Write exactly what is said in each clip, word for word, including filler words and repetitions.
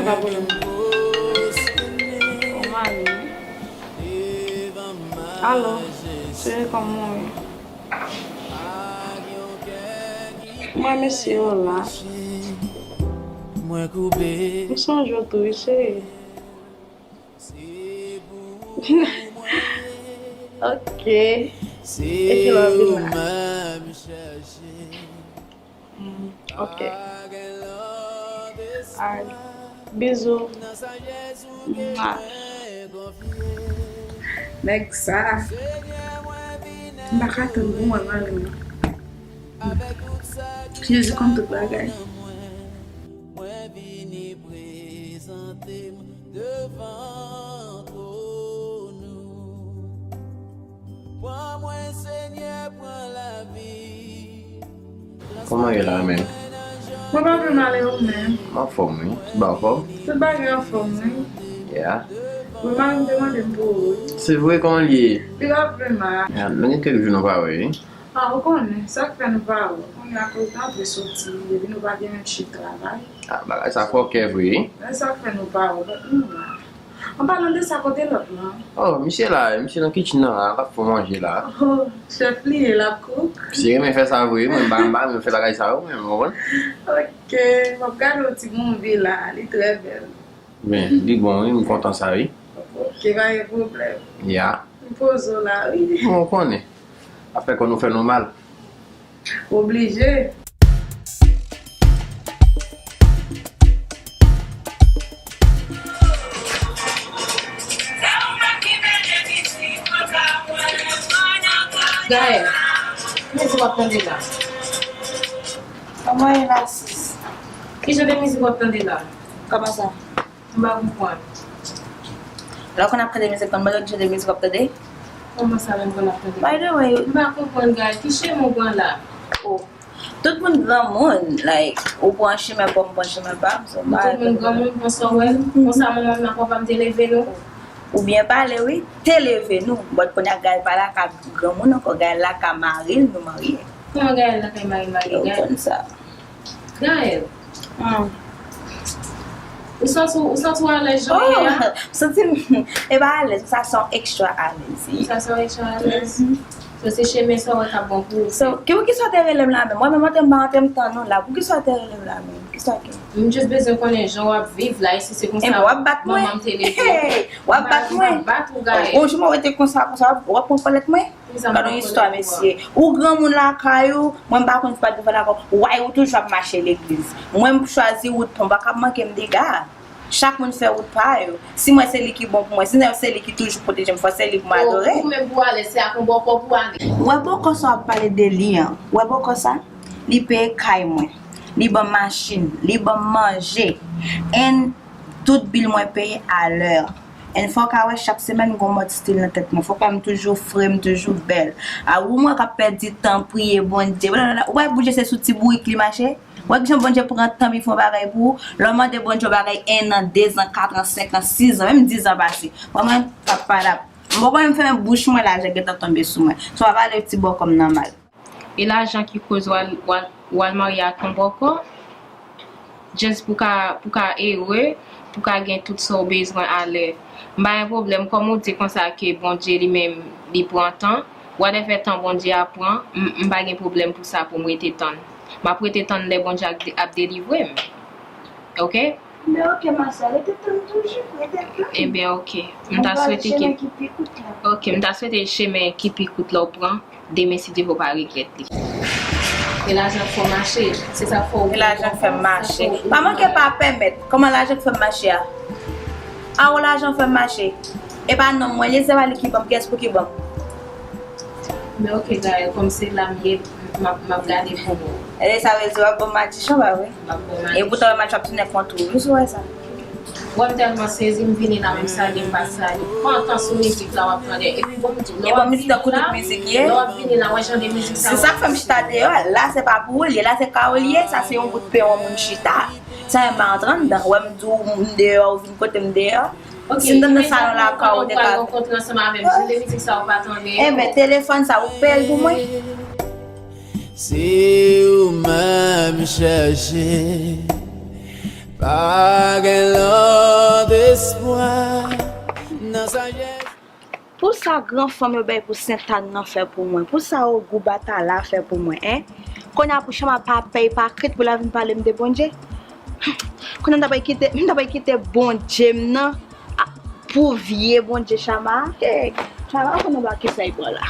Alo, cheri, kòman w ye? Mwen, mesye yo la. M sonje w tou, wi, cheri. Ok. E kilè w ap vin la? Mm, ok. Alright. Bizou. Mwa. Nèg sa. M pa ka tann pou mwen mare m. Jezi konn tout bagay. Mwen vini prezante m devan twòn ou. Pran mwen, Senyè, pran lavi. Kòman ye la, menm? Mwen pa pi mal, e ou menm? M anfòm, wi. Ou pa anfòm? Tout bagay anfòm, wi. Yeah. Wi, mari m te mande m pou ou, wi. Se vre, kòman l ye? Li pa pi mal. Yeah, nou gen kèk jou nou pa wè, wi. Ah, ou konnen, sa k fè nou pa wè? Kounye a ke w t antre soti, epi nou pa gen menm chit travay. Ah, bagay sa fòkè vre, wi. Men sa k fè nou pa wè, but nou la. An palan de sa, kote lòt lan? Oh, misye la, misye nan kitchen nan la, l ap fè manje la. Oh, chèf li ye, l ap cook? Misye renmen fè sa vre, mwen m pa, m pa renmen fè bagay sa yo, men mwen konprann. Ok, m ap gade yon ti movie la, li trè bèl. Men, li bon, wi, m kontan sa, wi. Ok, pa gen pwoblèm. Ya. M poze w la, wi. Bon, ou konnen. Afè kò nou fè nou mal. Oblije. Gaëlle, ki mizik w ap tande la? Kòman e la, sis? Ki jan de mizik w ap tande la? Kòman sa? M pa konprann. Lè w konn ap tande mizik, konn ban lòt jan de mizik w ap tande? Kòman sa menm konn ap tande? By the way, m pa konprann, Gaëlle. Ki chemen w pran la? Oh. Tout moun granmoun, like, ou pran chemen pa w, m pran chemen pa m, so m pa... Tout moun granmoun, konsa w wè l? Konsa manman m ak papa m te leve nou? Ou byen pale, wi. Te leve nou. But kounye a Gaëlle pa lakay granmoun ankò, Gaëlle lakay mari l, nou marye. Kòman Gaëlle lakay mari l, marye? Ou konn sa. Gaëlle. Hmm. Ou santi, ou santi w alèz jan w ye a? Oh, m santi m, e pa alèz, m santi m extra alèz. Ou santi w extra alèz? Mhm. So, se chemen sa w wè k ap bon pou ou. So, ki, poukisa w te rele m la menm? Mwen menm, antre m pa antre m tann ou la. Poukisa w te rele m la menm? Kisa ki? M just bezwen konnen jan w ap viv la, e si se konsa manman m te leve w. Enben, w ap bat mwen. Hey, w ap bat mwen. M pa, m pa bat ou, Gaëlle. Oh, yon jou mwen rete konsa, konsa, w ap, w ap pran kòlèt mwen? Gad yon istwa, mesye. Ou granmoun lakay ou, mwen m pa konn ki pa t devan lakay ou. Why ou toujou ap mache legliz? Mwen m chwazi wout pa m, ou pa ka manke m dega. Chak moun fè wout pa yo. Si mwen se li ki bon pou mwen, si se li ki toujou pwoteje m, fò se li pou m adore. Ou menm pou ale, se ak yon bòkò pou ale. Ou wè bòkò sa w ap pale de li an? Ou wè bòkò sa? Li peye kay mwen. Li ban m machin. Li ban m manje. And tout bil mwen peye a lè. And fò w ka wè chak semèn m gon mòd stil nan tèt mwen. Fò w ka wè m toujou fre, m toujou bèl. A ou mwen k ap pèdi tan, priye Bondye. Blablabla. Ou wè Bondye se sou ti bourik li mache? Ou wè kijan Bondye pran tan pou l fè yon bagay pou ou? Lè w mande Bondye yon bagay en an, de zan, kat an, senk an, sis zan, menm diz an pase. Mwen, mwen, pa, pa la. M poko menm fèmen bouch mwen, lajan gentan tonbe sou mwen. So w ap pale ti bòkò m nan mal. E lajan ki koz w al, w al, w al marye ak yon bòkò? Just pou ka, pou ka ere, pou ka gen tout sa w bezwen alè. M pa gen pwoblèm, kòm ou di konsa ke Bondye li menm, li pran tan, whatever tan Bondye ap pran, m, m pa gen pwoblèm pou sa pou m rete tann. M ap rete tann lè Bondye ap, ap delivre m. Oke? Men oke, ma sè, rete tann toujou, rete tann. Ebyen, oke. M ta swete ke... Oke, m ta swete chemen ki pi kout la w pran. Demen, si Dye vle, w pa regrèt li. E lajan k fè w mache, se sa k fè w... E lajan k fè m mache. Pa manke pa pèmèt. Kòman lajan k fè m mache a? A, o, lajan k fè m mache. E pa nonm mwen li ye, se pa li ki ban m, kiyès pou ki ban m? Men oke, Gaëlle, kòm se la m ye, m ap, m ap gade pou ou. E sa vle di w ap ban m madichon, pa vre? M ap ban w madichon. E poutan madichon ap tounen kont ou, wi, si w wè sa. Wè m tèlman sezi, m vini la, menm salye m pa salye. Pran tan sou mizik la w ap tande. Epi bon, m di w, lè w ap vini la, lè w ap vini la, wè jan de mizik sa yo ap jwe. Se sa k fè m chita deyò a. La se pa pou ou l ye, la se ka ou l ye, sa se yon bout pen yon moun chita. Sa menm pa antre anndan. Wè m di w m deyò, ou vin kote m deyò. Si m t anndan salon lakay ou, ou te ka... Oke, e menm jan pou mwen pral rankontre ansanm avè m, jan de mizik sa yo pa tande yo. Enben, telefòn sa, ou peye l pou mwen? Se ou mwen m chèche. Pa gen lòt espwa nan sajès. Pou sa gran fanm yo bay pou Sentàn nan fè pou mwen, pou sa ogou Batala fè pou mwen, en? Kounye a pou Chama pa pèy pa krit pou l al vin pale m de Bondye. Kounye a m ta pral kite, m ta pral kite Bondye m nan, a, pou vye Bondye Chama a. Hey, Chama pa konn anba kisa l pran la.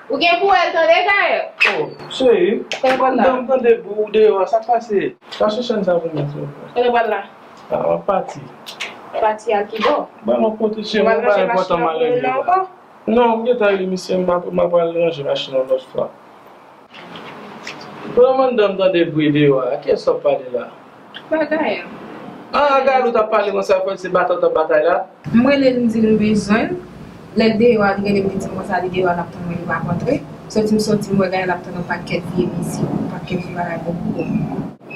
Ou gen pou wè l tande, Gaël? Oh, cheri, m tande bri w deyò a, sa k pase? Chache chèn sa pou mwen, silvouplè. Kote w pral la? Ah, m ap pati. Pati al ki bò? Ban m yon kote, cheri, yon bagay enpòtan m al regle la. Non, m gentan rele misye, m ap, m ap al ranje machin nan lòt fwa. Kòman m tande bri deyò a? Kiyès w ap pale la? Bagay. Ah, Gaël, ou t ap pale konsa, fò se batay w t ap batay la? M rele l, m di l m bezwen l. Lè l deyò a, li rele m, li di m konsa, li deyò a, l ap tann mwen, li p ap antre. Soti m soti, m wè Gaël ap tann yon pakèt vye mizik, yon pakèt vye bagay bò kou.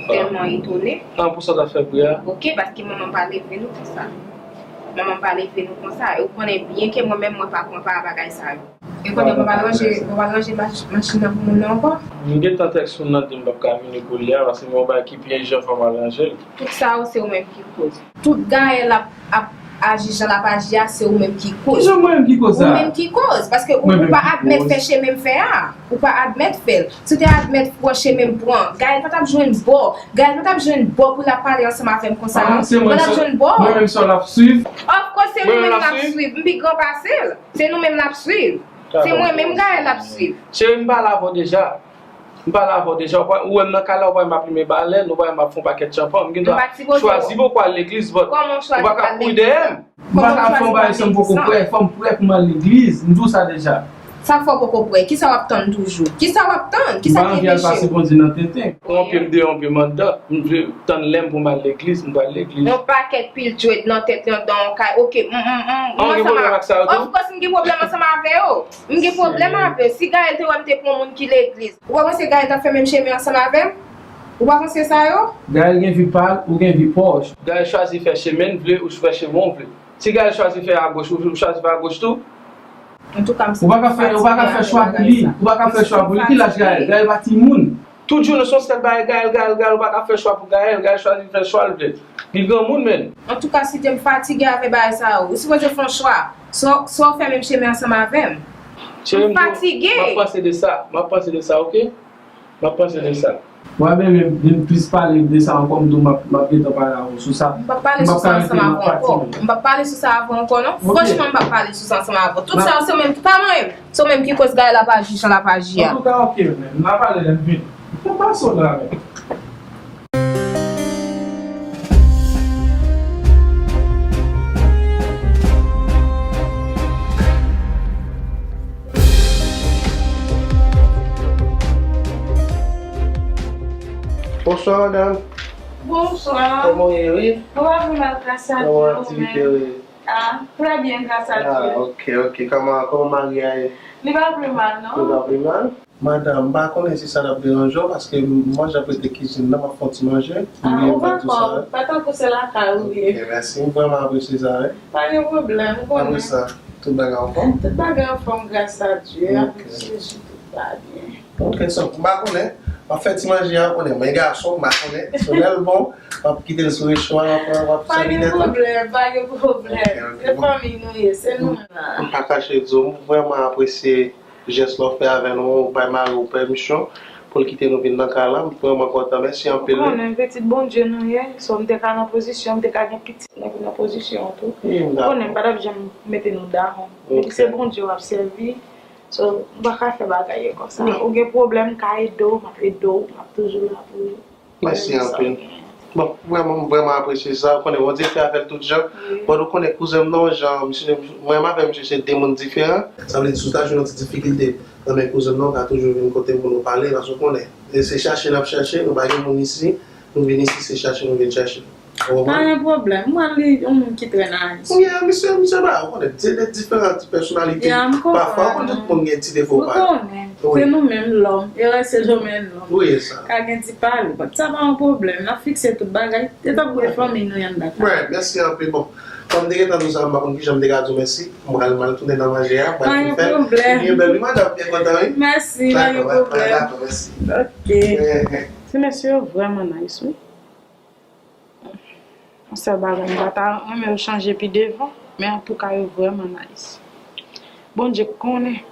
Tèlman etone. Ah, pou sa w t ap fè bri a? Ok, paske manman m pa leve nou konsa. Manman m pa leve nou konsa. E ou konnen byen ke mwen menm, mwen pa pran pa a bagay sa yo. E konnen mwen pa ranje, mwen pa ranje mach-, machin nan pou moun nan ankò. M gentan tèks moun nan di m p ap ka vini koulye a, paske gen yon bagay ki pi ijan, fò m al ranje l. Tout sa yo, se ou menm ki koz. Tout Gaël ap, ap aji jan l ap aji a, se ou menm ki koz. Kijan mwen menm ki koz sa? Ou menm ki koz, paske ou, ou pa admèt fè chemen m fè a. Ou pa admèt fè l. Si w te admèt pran chemen m pran, Gaël pa t ap jwenn bò. Gaël pa t ap jwenn bò pou l ap pale ansanm avè m konsa, non. Li pa t ap jwenn bò. Mwen menm sèl l ap swiv. Of course, se nou menm l ap swiv. M pi gran pase l. Se nou menm l ap swiv. Se mwen menm Gaël l ap swiv. Cheri, m pale avè w deja. M pale avè w deja. Ou pa, ou wè m nan kay la, ou pa wè m ap limen balèn, ou pa wè m ap fè yon pakèt chanpan. M gen dwa chwazi pou m al legliz, but ou pa ka kouri dèyè m. M pa ka fè yon bagay san m poko prè. Fò m prè pou m al legliz. M di w sa deja. Sa k fè w poko prè? Kisa w ap tann toujou? Kisa w ap tann? Kisa ki peche w? M pa anvi al pase Bondye nan tenten. Yon pye m deyò, yon pye m anndan. M vle tann lè m pou m al legliz, m pral legliz. Yon pakèt pil djwèt nan tèt li anndan yon kay. Ok, m, m, m, m ansanm avè w. Of course, m gen pwoblèm ansanm avè yo. M gen pwoblèm avè yo. Si Gaël te wè m te pran yon moun ki legliz, ou pa panse Gaël t ap fè menm chemen ansanm avè m? Ou pa panse sa yo? Gaël gen vi pa l, ou gen vi pa w. Gaël chwazi fè chemen l vle, ou fè chemen w vle. Si Gaël chwazi fè agoch, ou, ou chwazi fè agoch tou? Antouka, m sezi sa, se pa bagay sa. Ou pa ka fè, ou pa ka fè chwa pou li. Ou pa ka fè chwa pou li. Ki laj Gaël? Gaël pa timoun. Tout jounen se yon sèl bagay, Gaël, Gaël, Gaël, ou pa ka fè chwa pou Gaël. Gaël chwazi fè chwa l vle. Li granmoun, menn. Antouka, Site, m fatige avè bagay sa yo. Ou sipoze fè yon chwa. Swa, swa w fè menm chemen ansanm avè m. Cheri, m fatige. M ap panse de sa. M ap panse de sa, ok? M ap panse de sa. Mwen menm, m vin plis pale de sa ankò, m di w m ap, m ap gentan pale avè w sou sa. M p ap pale sou sa ansanm avè w ankò. M p ap pale sou sa avè w ankò, non. Franchman, m p ap pale sou sa ansanm avè w. Tout sa yo, se ou menm ki pa manyen m. Se ou menm ki koz Gaël ap aji jan l ap aji a. Antouka, ok, men, m ap pale lè m vini. Fè pa sot la, men. Bonswa, madanm. Bonswa. Kòman w ye, wi? Mwen pa pi mal, gras a Dye, ou menm? Kòman aktivite yo ye? Ah, très bien, grâce à Dieu. Ah, ok, ok. Kòman, kòman mari a ye? Li pa pi mal, non. Li pa pi mal? Madanm, m pa konnen si sa t ap deranje w, paske m manje ap rete kizin nan, m ap fè yon ti manje. Ah, ou pa fò, pa tankou se lakay ou ye. Ok, mèsi. M vrèman apresye sa, wi. Pa gen pwoblèm, ou konnen. Apre sa, tout bagay anfòm? Tout bagay anfòm, grâce à Dieu. Ok. Apresye Jezi, tout va byen. Ok, so, m pa konnen. M ap fè ti manje a, ou konnen. Mwen gason, m pa konnen. So, lè l bon, m ap kite l sou recho a, m ap, m ap sèvi nèt la. Pa gen pwoblèm, pa gen pwoblèm. Ok, ok, bon. Se fanmi nou ye, se nou menm la. M pa kache di w, m vrèman apresye jès la w fè avè nou, ou bay mari w pèmisyon pou l kite nou vin nan kay la. M vrèman kontan. Mèsi anpil, wi. Ou konnen, pitit Bondye nou ye. So, m te ka nan pozisyon, m te ka gen pitit, m te ka nan pozisyon an tou. Hmm, dakò. Ou konnen, m pa t ap janm mete nou dawon. Ok. Epi se Bondye w ap sèvi. So, m pa ka fè bagay yo konsa. Ou gen pwoblèm, m ka ede w, m ap ede w, m ap toujou la pou ou. Mèsi anpil. Bon, vrèman, m vrèman apresye sa. Ou konnen, Bondye fè avè l tout jan. Wi. Bon, ou konnen kouzen m nan, jan, misye, mwen avè misye se de moun diferan. Sa vle di, si w ta jwenn yon ti difikilte nan men kouzen m nan, ou ka toujou vin kote m pou nou pale, paske ou konnen, e se chache n ap chache, nou pa gen moun isi, nou vin isi, se chache nou vin chache. Ou konprann? Pa gen pwoblèm. Mwen li yon moun ki trè nice. Wi, misye, misye ba, ou konnen, de, de diferan ti pèsonalite. Ya, m konprann. Pafwa, ou konn tout moun gen ti defo pa yo. Ou konnen. Wi. Se nou menm lòm. Erè se domèn lòm. Wi, sa. Ka gen ti pale. But sa pa yon pwoblèm. N ap fikse tout bagay. Se tankou e fanmi nou y anndan kay. Right, mèsi anpil. Bon, Kòm m te gentan di w sa, m pa konn kijan m te ka di w mèsi. M pral, m pral tounen nan manje a, m pral fin fè l. Pa gen pwoblèm. Li byen bèl, wi, madanm, byen kontan, wi. Mèsi, pa gen pwoblèm. Dakò, mèsi. Ok. Eh, eh. Ti mesye yo vrèman nice, wi. Yon sèl bagay, m pa ta renmen yo chanje pi devan, men antouka, yo vrèman nice. Bondye konnen.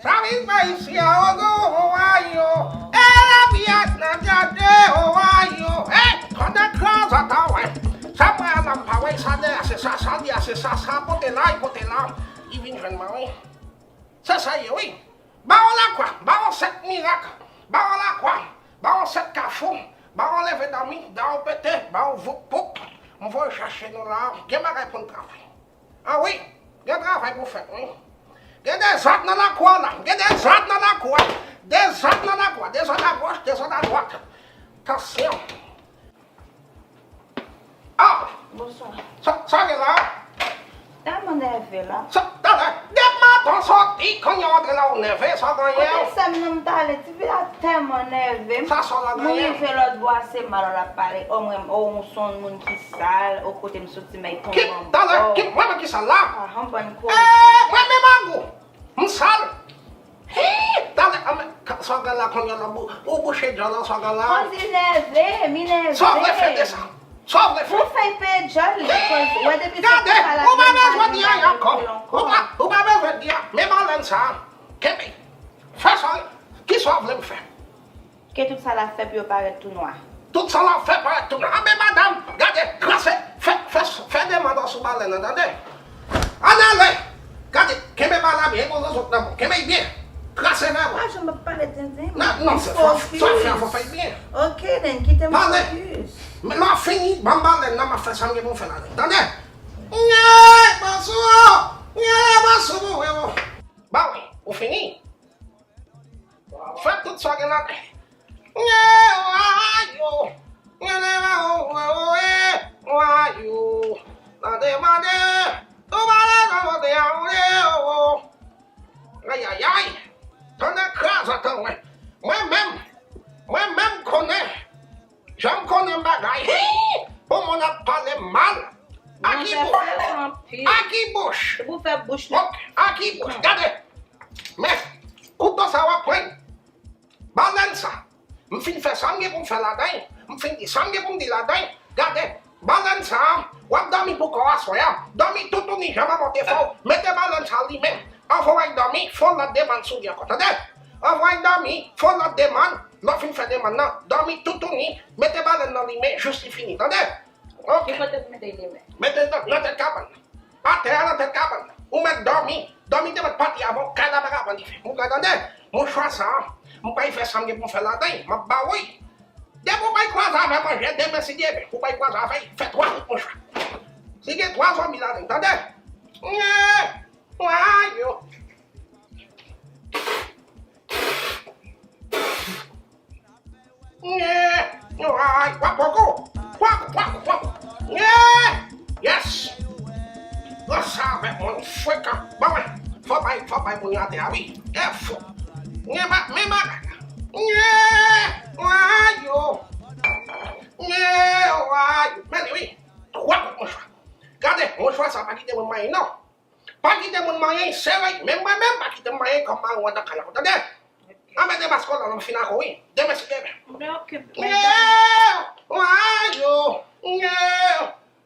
Sa vin fè isi a, ogo, owayo. E lavi a nan gade, owayo. Hey, konn nan kran zòt an wè. Sa mwen an nan pa wè sa dèyè, se sa, sa dèyè, se sa, sa pote la, pote la. Li vin jwenn mwen, wi. Se sa ye, wi. Bawon Lakwa, bawon sèt mirak, bawon Lakwa, bawon sèt kafou, bawon leve dòmi, bawon pete, bawon voup poup. M voye chache nou la, gen bagay pou n travay. A wi, gen travay pou fèt, wi. Gen dezòd nan lakou a la, gen dezòd nan lakou a. Dezòd nan lakou a, dezòd agoch, dezòd adwat. Tansyon. Ah! Bonswa. Sa, sa gen la? Tèlman nève la. Sa, talè, depi maten w soti, kounye a w antre la ou nève, sa w genyen? Kote sè m nan m t ale, tifi la tèlman nève m. Sa, sa w la genyen? M rive lòt bò a, se mal w l ap pale. O mwen, o ou se yon moun ki sal, o kote m soti, men tonbe anba w. Talè, ki, mwen menm ki sal la? Ah, an bann ko. Eh, mwen menm an gou. M sal. Hi! Talè, a men, sa w gen la kounye a la, ou bouche djòl la, sa w gen la? Koz li nève, mi nève. Sa w vle fè de sa? Sa w vle fè? Pou fè l peye djòl li, koz wè depi se konsa l ap vin pale mal de l ankò. Ou pa, ou pa bezwen di a, men balèn sa, kenbe. Fè sa, kisa w vle m fè? Ke tout sa l ap fè pou yo parèt tou nwa. Tout sa l ap fè parèt tou nwa. Anben madanm, gade, krase, fè, fè, fè demann sou balèn nan, tande. Ann ale! Gade, kenbe balèn byen, e bon zòt nan bon. Kenbe l byen. Krase nan bon. Pa janm ap pale tenten. Non, non, se fò, fò fè, fò fè l byen. Ok, then, kite m focus. Men lè w fini, ban m balèn nan, m ap fè sa m gen pou m fè ladan. Tande? Nye, bonswa! Nye, bonswa, bon, bon. Ba wi, ou fini? Fè tout sa w gen nan tèt. Nye, wa, yo. Nye, ne, wa, o, o, o, e, wa, yo. Tande, mande. Tou ba la, tou ba de, a, o, e, o, o. Ayayay. Tande kraz, atann, mwen. Mwen menm. Mwen menm konnen. Jan m konnen bagay. Hi! Bon, moun ap pale mal. A ki bouch? A ki bouch? Se pou fè bouch li. Ok, a ki bouch? Gade. Men, kouto sa w ap pran. Balèn sa. M fin fè sa m gen pou m fè ladan l. M fin di sa m gen pou m di ladan l. Gade. Balèn sa, w ap dòmi pou kò w aswè a. Dòmi toutouni, jan manman w te fè w. Mete balèn sa limen. Anvan w al dòmi, fè yon lòt demann sou li ankò. Tande? Anvan w al dòmi, fè yon lòt demann. Lè w fin fè demann nan, dòmi toutouni, mete balèn nan limen jis li fini. Tande? Ok. Ki kote pou mete limen? Mete nan, nan tèt kabann nan. Atè a nan tèt kabann nan. Ou mèt dòmi. Dòmi te mèt pati avan w, kay la pa ka pran dife. Ou ka tande? Mouchwa sa, m pral fè sa m gen pou m fè ladan l. M ap ba w li. Depi w pral kwaze avè manje, demen si Dye vle, ou pral kwaze avè l, fè twa kout mouchwa. Si gen twa zonbi ladan l, tande? Nye! Wa yo! Nye! Wa! Wa poko! Wa, wa, wa! Nye! Yes! Pran sa avèk mwen, frekan. Ban mwen. Fò bay, fò bay moun yo atè a, wi. E fò. Nye, ba, men bagay la. Nye! Wa yo! Nye! Wa yo! Men li, wi. Twa kout mouchwa. Gade, mouchwa sa pa kite moun manyen, non. Pa kite moun manyen, sere, menm mwen menm, pa kite m manyen kòm mari w andan kay la, ou tande? Ann mete mas kolòn, m fin ak ou, wi. Demen si Dye vle. Mwen okipe. Nye! Wa yo! Nye!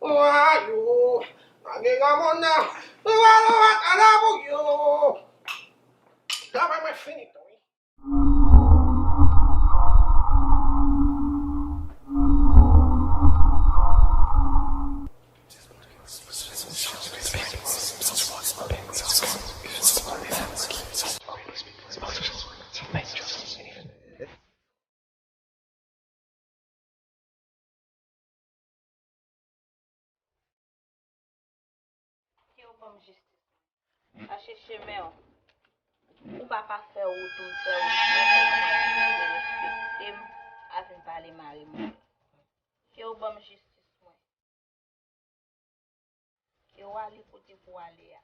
Wa yo! Pa gen granmoun nan. Wa yo! Travay mwen fini tou, wi. Ke w ban m jistis mwen. Chache chemen w. Ou pa pa fè wout ou, m fè wout mwen, fè yon moun ki derespekte m, a vin pale mare mwen. Ke w ban m jistis mwen. yo ale kote pou ale a.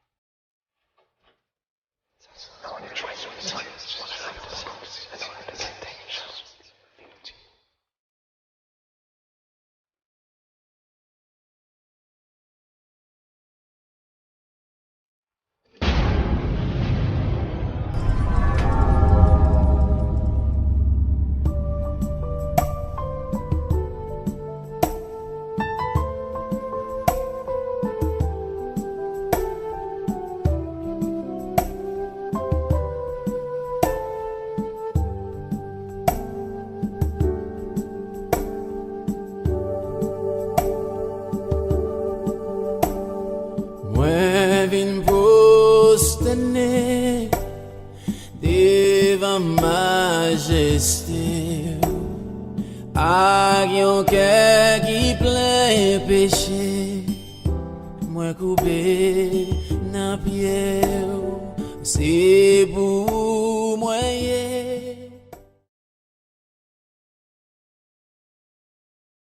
Mwen vin pwostène devan majeste w, ak yon kè ki plen peche. Mwen koupe nan pye w, se pou mwen ye.